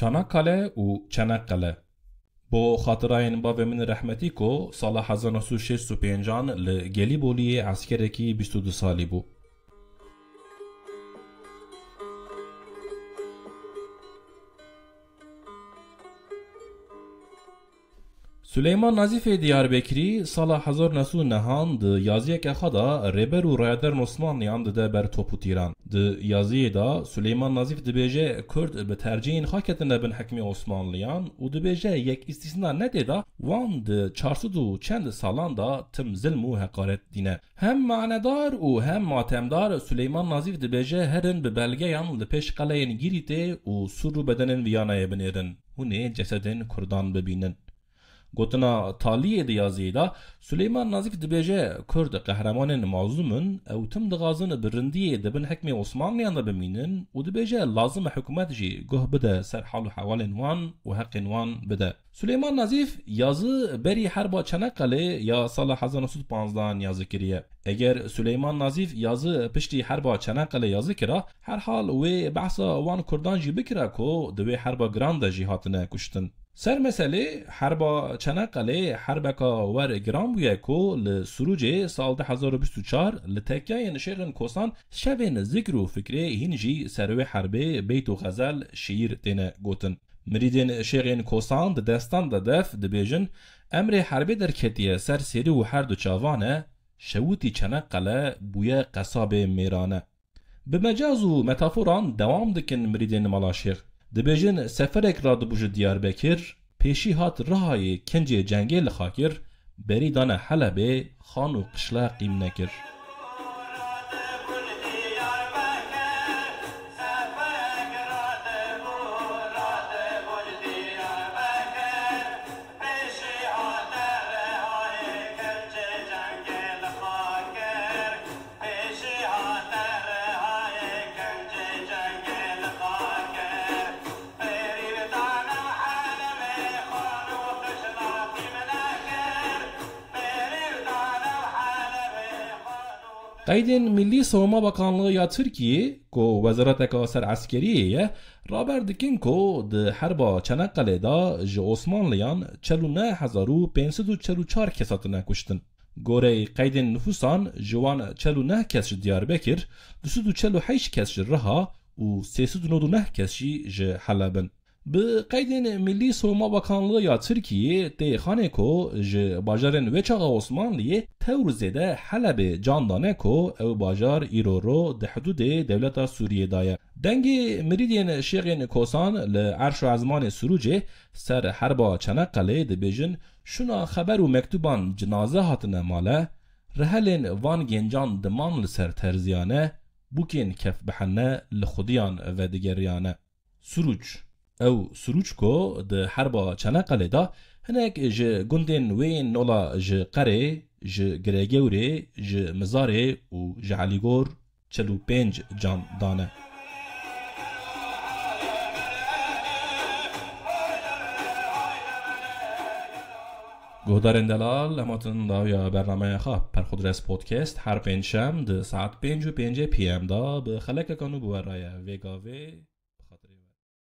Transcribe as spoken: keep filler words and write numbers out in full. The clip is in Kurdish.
Çanakkale û Çeneqele. Bo xatirayên bavê min rehmetî ku sala hezar neh sed û şêst û pêncan li Gelîboliyê eskerekî bîst û du salî bû. Suleyman Nazîfê Diyarbekirî sala hezar neh sed û nehan di yaziyeke xwe de rêber û rayedarên Osmanliyan dide ber top û tîran. Di yaziyê de Suleyman Nazîf dibêje Kurd bi tercihên xwe ketine bin hikmê Osmanliyan û dibêje yek îstîsna ne tê de wan di çar sed û çend salan de tim zilm û heqaret dîne. Hem manedar û hem matemdar Suleyman Nazîf dibêje herin bi belgeyan li pêş qeleyên Gîrîtê û sûr û bedenên Viyanayê binêrin. Hûn ê cesedên Kurdan bibînin. Gotina taliyê di yaziyê de Suleyman Nazîf dibêje Kurd qehremanên mazlûm in, ew tim dixwazin bi rindiyê di bin hikmê Osmanliyan de bimînin û dibêje lazim e hikûmet jî guh bide ser hal û hewalên wan û heqên wan bide. Suleyman Nazîf yazî berî herba Çeneqelê ya sala hezar neh sed û panzdehan yazî kiriye. Eger Suleyman Nazîf yazî piştî herba Çeneqelê yazî kira, herhal wê behsa wan Kurdan jî bikira ku di wê herba giran de jî hatine kuştin. Ser meselê herba Çeneqelê herbeka wer giran bûye ku li Sirûcê sal du hezar û bîst û çar li tekyayên şêxên Kosan şevên zikr û fikrê hîn jî ser wê herbê beyt û xezel, şiîr têne gotin. Mirîdên şêxên Kosan di destan de def dibêjin, emrê herbê derketiye ser sêrî û her du çavan e, şewitî Çeneqele bûye qesabê mêrane. Bi mecaz û metaforan dewam dikin mirîdên Mala Şêx. Dibêjin seferek radibû ji Diyarbekir, pêşî hat Rihayê kincê cengê li xwe kir, berî dane Helebê, xan û qişle qîm nekir. Qeydên Millî Savunma Bakanlığı ya Tirkiyê, ku wezareteka ser eskeriyê ye, raber dikin ku di herba Çeneqelê de ji Osmanliyan çel û neh hezar û pênc sed û çel û çar kes hatine kuştin. Goreyê qeydên nifûsan ji wan çel û neh kes ji Diyarbekir, du sed û çel û heşt kes ji Riha û sê sed û nod û neh kes jî ji Heleb in. Bi qeydên Millî Savunma Bakanlığı ya Tirkiyê tê xanê ku ji bajarên wê çaxa Osmanliyê tewr zêde Helebê can dane ku ew bajar îro ro di hidûdê dewleta Sûriyê de ye. Dengê mirîdên şêxên Kosan li erş û ezmanê Sirûcê ser herba Çeneqelê dibêjin, şûna xeber û mektûban cinaze hatine male, rihelên van gencan diman li ser terziyane, bûkên kef bi hene li xudiyan vedigeriyane. Sirûc. Ew Sirûc ku di herba Çeneqelê de hinek ji gundên wê yên nola ji Qerê, ji Giregewrê, ji Mizarê û ji Elîgor çil û pênc can dane. Guhdarên delal, em hatin dawiya bernameya xwe. Perxudres Podcast her pêncşem di saet pênc û pêncê P M de bi xelekeka nû bi we re ye. Vê gavê